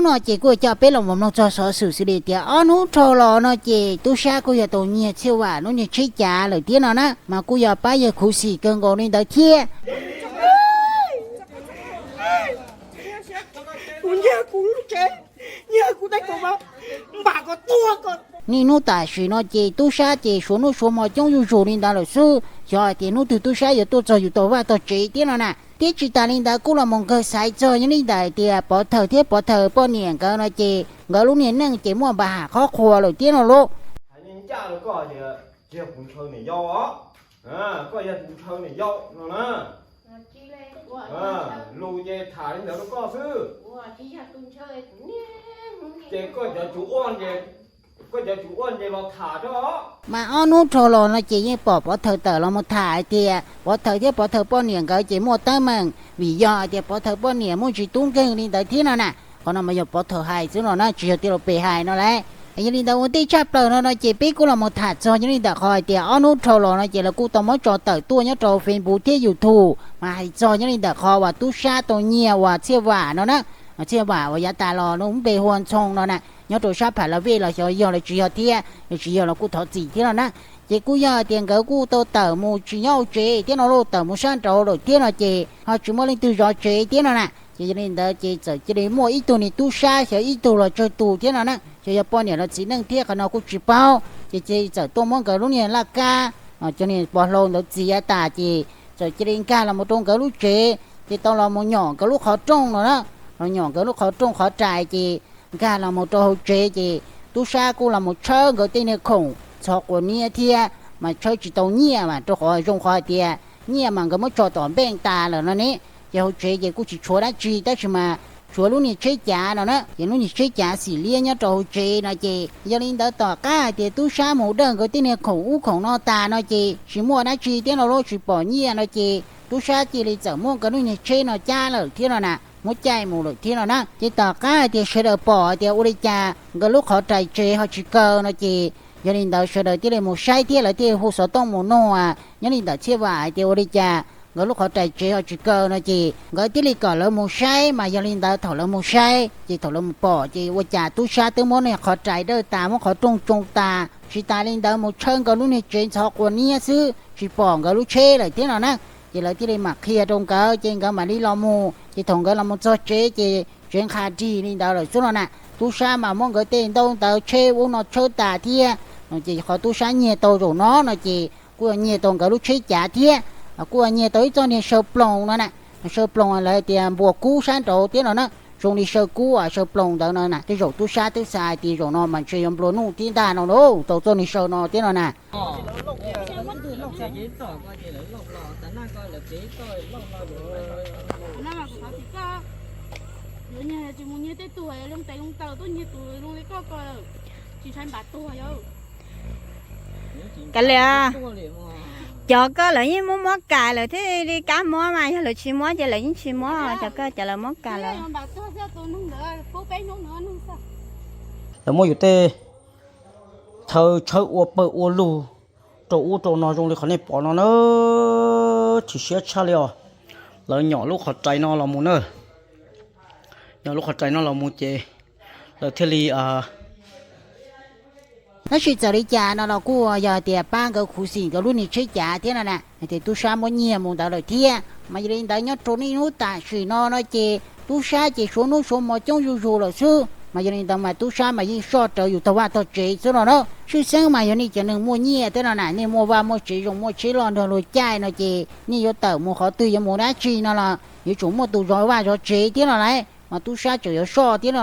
Hnub no ces kuj coj peb los mus mloog txog xov xwm xws li tias ob hnub dhau los no ces tub sab kuj yog tau nyiag Txhiaj Vam lub niag tsheb cav lawm thiab no na, mas kuj yog pab yawg khuv xim kawg nkaus li ntawd thiab. Niaj hnub tam sim no ces tub sab ces suav hnub suav hmo coob zuj zus li ntawd lawm xwb, xyov hais tias hnub twg tub sab yuav tuaj txog yus tog vaj tog tsev thiab no na. Thiab tsis tas li ntawd kuj los mus nkag xaiv txog nyob li ntawm tias Pov Thawm thiab Pov Thawm poj niam nkawd no ces nkawd lub niag neej ces muaj npa ham qhov qhua lawm thiab no lauj. Ncaj rau koj tias tsis yog kuv ntshaw niam yau os, koj yog tus ntshaw niam yau no na. Lus ces tham li ntawd rau koj xwb. Ces koj cov tswv ua, koj cov tswv ua nce los tham rau. Mas ob hnub dhau los no ces yeej pom Pov Thawm tawm los mus tham hais tias Pov Thawm thiab Pov Thawm poj niam nkawd ces muaj teeb meem vim yog hais tias Pov Thawm poj niam muaj ntsis tub nkeeg li ntawd thiab no na. Qhov no mas yog Pov Thawm hais xwb no na, tsis yog tij laug Pes hais no lauj. Yog li ntawd ua ntej tshaj plaws no no ces peb kuj los mus tham txog nyob li ntawm qhov hais tias ob hnub dhau los no ces lawv kuj tau muab tso tawm tuaj nyob rau Facebook thiab YouTube mas hais txog nyob li ntawm qhov uas tub sab tau nyiag uas Txhiaj Vam no na. Txhiaj Vam uas yav tas los nws lub npe hu ua Ntxhoo no na, nyob rau sab Pham Las Vej los xyov yog los tsis yog thiab, yog tsis yog los kuj thov txim thiab no na. Ces kuj yog hais tias nkawd kuj tau tawm mus tsis nyob hauv tsev thiab no lauj, tawm mus sab nraud lawm thiab no ces ho tsis muaj leej twg zov tsev thiab no na. Ces yog li ntawd ces txawm cia li muaj ib tug niag tub sab xyov ib tug los tsawg tus thiab no na, xyov yog poj niam los txiv neej thiab qhov no kuj tsis paub. Ces cia li txawm tuaj muab nkawd lub niag laj kab, cov niag pov hlau ntawd txiav tas ces txawm cia li nkag los mus rau nkawd lub tsev, ces tau los mus nyom nkawd lub qhov rooj no na. Los nyom nkawd lub qhov rooj qhov rais ces nkag los mus rau hauv tsev ces tub sab kuj los mus tshawb nkawd tej niag khoom ntxhov quav niab thiab, mas tshawb tsis tau nyiaj mas rau qhov zoo qhov hais tias nyiaj mas nkawd muab tso tom npeej tas lawm no ne. Ces hauv tsev ces kuj tsis tshuav dab tsi tab sis mas tshuav lub niag tsheb cav no na, ces lub niag tsheb cav xim liab nyob rau hauv tsev no ces yog li ntawd tom qab hais tias tub sab mus dawj nkawd tej niag khoom ub khoom no tas no ces tsis muaj dab tsi thiab no lauj, tsis pom nyiaj no ces tub sab cia li txawm muab nkawd lub niag tsheb no cab lawm thiab no na, muab caij mus lawm thiab no na. Ces tom qab hais tias sawv daws pom hais tias ua li cas nkawd lub qhov rais tsev ho tsis kaw no ces yog li ntawd sawv daws thiaj li mus saib thiab lawv thiaj hu xov tooj mus nug nyob li ntawm Txhiaj Vam hais tias ua li cas nkawd lub qhov rais tsev ho tsis kaw no ces nkawd thiaj li kom lawv mus saib. Mas yog li ntawd thaum lawv mus saib ces thaum lawv mus pom ces ua cas tub sab twb muab niag qhov rais dawj tas, muab qhov rooj tsoo tas, tsis tas li ntawd mus tshawb nkawd lub niag tsev ntxhov quav niab xwb, tsis pom nkawd lub tsheb lawm thiab no na. Ces lawv thiaj li mam qhia rau nkawd ces nkawd mam li los mus. Ces thaum nkawd los mus txog tsev ces tsev nqha dig li ntawd lawm xwb no na. Tub sab mas muab nkawd tej ntaub ntawv tsheb ub no tshawb tas thiab, ces qhov tub sab nyiag tau zaum no no ces kuj nyiag tau nkawd lub tsheb cav thiab, kuj nyiag tau ib txoj niag saw ploos no na. Saw ploos lawv tias npuas kub sab nraud thiab no na, zoo li saw kub saw ploos ntawd no na. Tej zaum tub sab twb xav hais tias zaum no mas ntshe yuav nplua nuj thiab ntag no na, tau txoj niag saw no thiab no na. Kav liam, cov koj lawv yeej muab muab kas lawm thiaj li kam muab mas yog lawv tsis muab ces lawv yeej tsis muab, cov koj cov lawv muab kas lawm. Lawv muab yus tej chaw tshawb ua pawg ua lug rau ub rau no zoo li qhov nej pom no na, chim siab tshaj li os. Lawv nyom lub qhov rais no los mus na, nyom lub qhov rais no los mus ces lawv thiaj li Tab sis txawm li cas no los kuj yog tias pab nkawd khuv xim nkawd lub niag tsheb cav thiab no na, hais tias tub sab muab nyiag mus ntawd lawm thiab. Mas yog li ntawd nyob rau niaj hnub tam sim no no ces tub sab ces suav hnub suav hmo coob zuj zus lawm xwb, mas yog li ntawd mas tub sab mas yeej soj rawv yus tog vaj tog tsev xwb no na. Tshwj xeeb mas yog nej cov neeg muaj nyiaj thiab no na, nej muaj vaj muaj tsev zoo muaj tsheb loj nrog luag caij no ces nej yuav tawm mus qhov twg yuav mus dab tsi no los yuav tsum muaj tus zov vaj zov tsev thiab no lauj. Mas tub sab tseem yuav soj thiab no,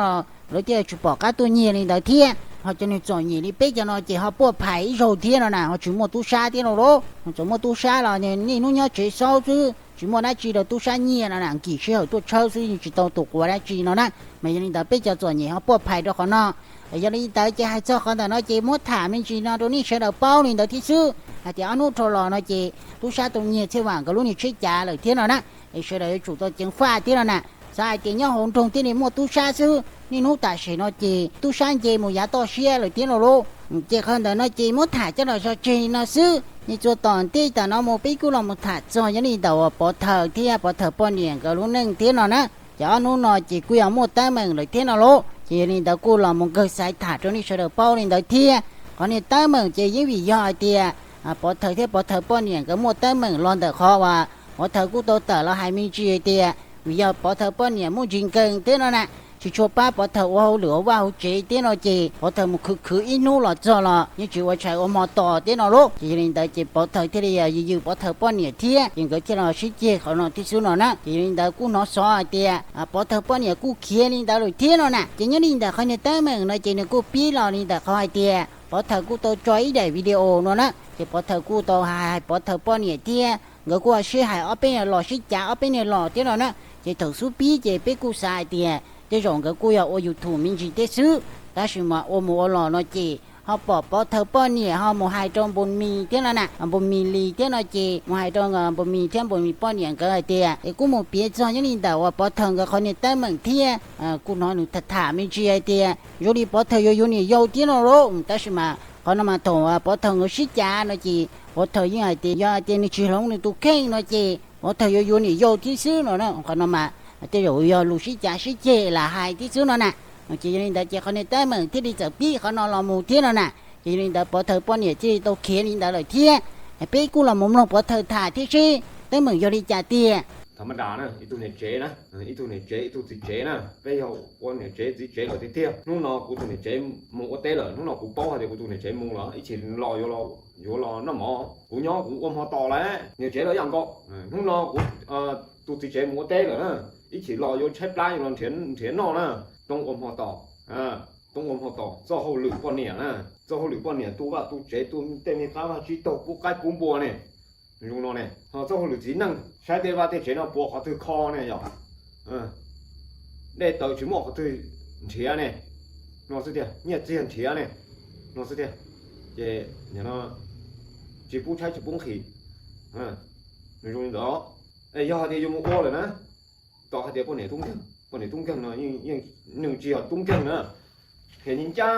lawv thiaj tsis pom qab tuaj nyiag li ntawd thiab. Ho cov neeg txom nyem li peb cov no ces ho puaj phais ib zaug thiab no na, ho tsis muaj tub sab thiab no lauj. Txawm muaj tub sab los niaj hnub nyob tsev xaub xwb, tsis muaj dab tsi rau tub sab nyiag no na, nkim sij hawm tuaj tshawb xwb yeej tsis tau tus quav dab tsi no na. Mas yog li ntawd peb cov txom nyem ho puaj phais rau qhov no. Yog li ntawd ces hais txog qhov ntawm no ces muab tham me ntsis no rau nej sawv daws paub li ntawd thiab xwb, hais tias ob hnub dhau los no ces tub sab tau nyiag Txhiaj Vam nkawd lub niag tsheb cav lawm thiab no na. Es sawv daws yuav tsum tau ceev faj thiab no na. Xav hais tias nyob hauv nroog thiaj li muaj tub sab xwb, niaj hnub tam sim no ces tub sab nce mus yav toj siab lawm thiab no lauj. Ces qhov ntawm no ces muab tham coj los tso tseg no xwb, nej txua tom ntej tam no mus peb kuj los mus tham txog yog li ntawm uas Pov Thawm thiab Pov Thawm poj niam nkawd lub neej thiab no na. Ces ob hnub no ces kuj yog muaj teeb meem lawm thiab no lauj. Ces yog li ntawd kuj los mus nkag xaiv tham rau nej sawv daws paub li ntawd thiab. Qhov niag teeb meem ces yeej vim yog hais tias Pov Thawj thiab Pov Thawj poj niam nkawd muaj teeb meem los ntawm qhov uas Pov Thawj kuj tau tawm los hais me ntsis hais tias vim yog Pov Thawj poj niam muaj ntsis nkeeg thiab no na, tsis tshua pab Pov Thawj ua hauj lwm hauv vaj hauv tsev thiab no ces Pov Thawj mus khwv khwv ib hnub los txog los yeej tsis ua tshais ua hmo tos thiab no lauj. Ces yog li ntawd ces Pov Thawj thiaj li yws yws Pov Thawj poj niam thiab ces nkawd thiaj los sib ceg qhov no thiab xwb no na. Ces yog li ntawd kuj hnov xov hais tias Pov Thawj poj niam kuj khiav li ntawd lawm thiab no na. Ces nyob li ntawm qhov niag teeb meem no ces nws kuj pib los li ntawm qhov hais tias Pov Thawj kuj tau tso ib daim video no na, ces Pov Thawj kuj tau hais Pov Thawj poj niam thiab nkawd kuj sib hais ob peb niag los sib cav ob peb niag los thiab no na. Ces thaum xub pib ces peb kuj xav hais tias tej zaum nkawd kuj yog ua YouTube me ntsis thiab xwb, tab sis mas ua mus ua los no ces ho pom Pov Thawj poj niam ho mus hais rau Npus Mis thiab no na, Npus Mis Lis thiab no ces mus hais rau Npus Mis thiab Npus Mis poj niam nkawd hais tias es kuj mus piav txog nyob li ntawm uas Pov Thawj nkawd qhov niag teeb meem thiab kuj hnov nws tham tham me ntsis hais tias zoo li Pov Thawj yuav yuav niam yau thiab no lauj. Tab sis mas qhov no mas thaum Pov Thawj nkawd sib cav no ces Pov Thawj yeej hais tias yog hais tias nws tsis hloov nws tus kheej no ces Pov Thawj yuav yuav niam yau thiab xwb no na. Qhov no mas tej zaum yog lus sib cav sib ceg lam hais thiab xwb no na. Ces yog li ntawd ces qhov niag teeb meem thiaj li txawm pib qhov no los mus thiab no na. Ces yog li ntawd Pov Thawj poj niam thiaj li tau khiav li ntawd lawm thiab. Peb kuj los mus mloog Pov Thawj tham thiab seb teeb meem yog li cas tiag. Thaum ma das na, ib tug niam tsev na, ib tug niam tsev ib tug txiv tsev na, peb yog ua niam tsev txiv tsev lawm tiag tiag. Hnub no kuv tus niam tsev mus ua teb lawm, hnub no kuv paub hais tias kuv tus niam tsev mus lawm ib chim los yuav los noj mov, kuv nyob kuv ua hmo tos lawm, niam tsev los yam nkaus. Hnub no kuv tus txiv tsev mus ua teb lawm na, ib chim los yuav tshaib plab yuav los nrhiav noj na. Toob ua hmo tos, toob ua hmo tos, txoj hauj lwm poj niam na, txoj hauj lwm poj niam tu vaj tu tsev, tu tej me qab vaj tsib taug kub qaib kub npua ne. Zoo no ne, ho txoj hauj lwm txiv neej saib tej vaj tej tsev no puas qhov twg kho ne yom, dej taws tsis muaj qhov twg nrhiav ne, no xwb tiag, nyiaj txiag nrhiav ne, no xwb tiag. Ces tsis pub tshaib tsis pub nqhis, zoo li ntawd. Es yog hais tias yuav mus ua lawm na, tos hais tias poj niam tub nkeeg, poj niam tub nkeeg no yeej, nws tsis yog tub nkeeg na, qhia ncaj ncaj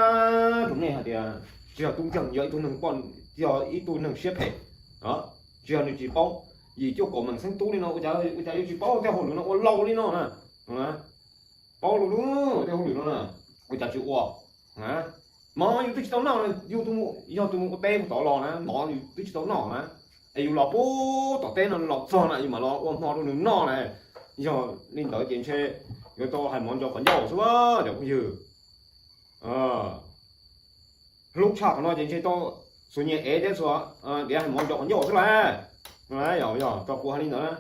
rau nej hais tias tsis yog tub nkeeg, yog ib tug neeg, yog ib tug neeg siab phem, tsis yog nws tsis paub. Yim cuaj kaum meem xeeb tub li no ua cas yuav tsis paub tej hauj lwm no ua laus li no na, paub lawm tej hauj lwm no na, ua cas tsis ua. Mov yus twb tsis tau noj, yus yog tus mus ua teb mus tod los na, mov yus twb tsis tau noj na, es yus los puag tom teb no los txog na yus mam los ua hmo rau nws noj na. Yog li ntawd ces ntshe yuav tau hais mov ntsaus qhov ncauj xwb cov phooj ywg. Hlub tshaj qhov no ces ntshe tau xuas nyias ev thiab xuas diav hais mov ntsaus qhov ncauj xwb lauj. Yog, yog tau kuv hais li ntawd na,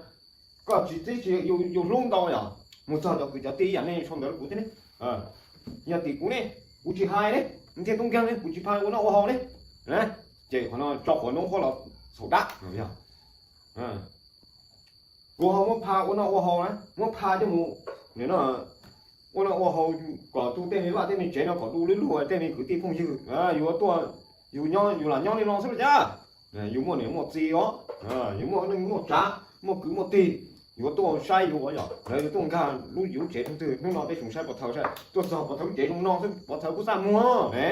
koj tsis txib tsis yus hlub ntau yom, mus txog cov kwv cov tij yam nej sau ntawv rau kuv thiab ne, yog tim kuv ne, kuv tsis hais ne, thiaj tub nkeeg ne, kuv tsis pha ua noj ua haus ne, ces qhov no tso quav noob qhuab los txhaum dab. Kuv ho muab pha ua noj ua haus na, muab pha coj mus ua noj ua haus kom tu tej me vaj tej me tsev no kom du lub lug tej me kwv tij phooj ywg, yus tuaj, yus nyob yus lam nyob li no xwb los cas, yus muaj niam muaj txiv os, yus muaj neej muaj tsav muaj kwv muaj tij, yuav tuaj saib yus yom, lawv yuav tuaj nkag lub yus lub tsev rau twg. Hnub no peb tsoom saib pov thawj saib tuaj txog pov thawj lub txaj muag ne.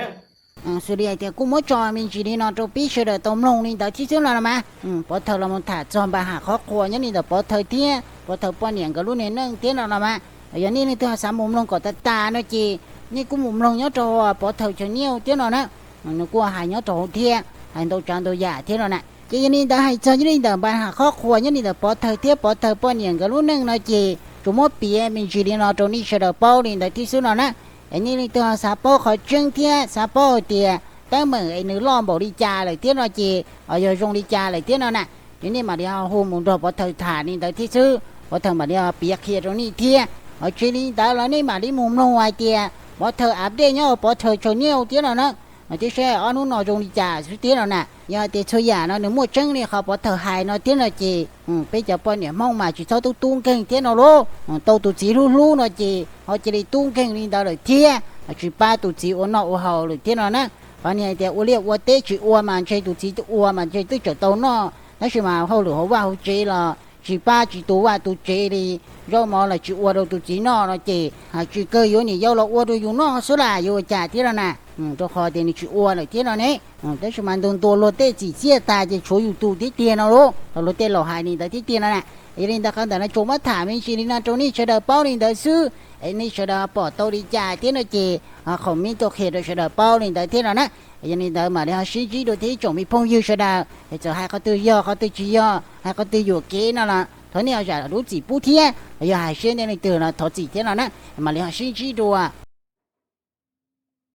Xws li hais tias kuj muab tso me ntsis li no rau peb sawv daws tau mloog li ntawd thiab xwb no los mas, pov thawj los mus tham txog npa ham qhov qhuas nyob li ntawm pov thawj thiab pov thawj poj niam nkawd lub niag neej thiab no los mas, yog nej leej twg xav mus mloog kom tas tas no ces nej kuj mus mloog nyob rau pov thawj chaw niaj thiab no na. Nws kuj hais nyob rau hauv thiab hais ntau tsav ntau yam thiab no na. Ces yog li ntawd hais txog nyob li ntawm npa ham qhov qhuas nyob li ntawm pov thawj thiab pov thawj poj niam nkawd lub neej no ces tsuas muab piav me ntsis li no rau nej sawv daws paub li ntawd thiab xwb no na. Es nej leej twg xav paub qhov tseeb thiab xav paub hais tias teeb meem es nws loj npaum li cas lawm thiab no ces yog zoo li cas lawm thiab no na, ces nej mam li ho hu mus nrog pov thawj tham li ntawd thiab xwb, pov thawj mam li ho piav qhia rau nej thiab. Ho tsis li ntawd los nej mam li mus mloog hais tias pov thawj update nyob pov thawj chaw niaj thiab no na, thiab saib ob hnub no zoo li cas xwb thiab no na. Yog hais tias txhua yam no nws muaj tseeb li qhov pov thawj hais no thiab no ces peb cov poj niam Hmoob mas tsis txhob tub tub nkeeg thiab no lauj. Tau tus txiv hlub hlub no ces ho cia li tub nkeeg li ntawd lawm thiab, tsis pab tus txiv ua noj ua haus lawm thiab no na. Qhov niag hais tias ua liaj ua teb tsis ua mas ntshe tus txiv ua mas ntshe twb tseem tau noj, tab sis mas hauj lwm hauv vaj hauv tsev los tsis pab tsis tu vaj tu tsev li, zaub mov los tsis ua rau tus txiv noj no ces tsis kawg yuav niam yau los ua rau yus noj xwb las yuav ua cas thiab no na. Rau qhov tias nws tsis ua lawm thiab no ne. Tab sis mas ntu ntua luag tej txim txiaj tas ces tshuav yus tus thiab tiag no lauj, los luag tej laus hais li ntawd thiab tiag no na. Yog li ntawd qhov ntawm no tsuas muab tham me ntsis li no rau nej sawv daws paub li ntawd xwb. Nej sawv daws pom tau li cas thiab no ces comment tuaj qhia rau sawv daws paub li ntawd thiab no na. Yog li ntawd mam li ho sib ntsib dua thiab ib tsoom me phooj ywg sawv daws, txawm hais qhov twg yog qhov twg tsis yog, hais qhov twg yuam kev no los thov nej ho zam lub txim pub thiab, yog hais siab ntawm leej twg los thov txim thiab no na. Mam li ho sib ntsib dua.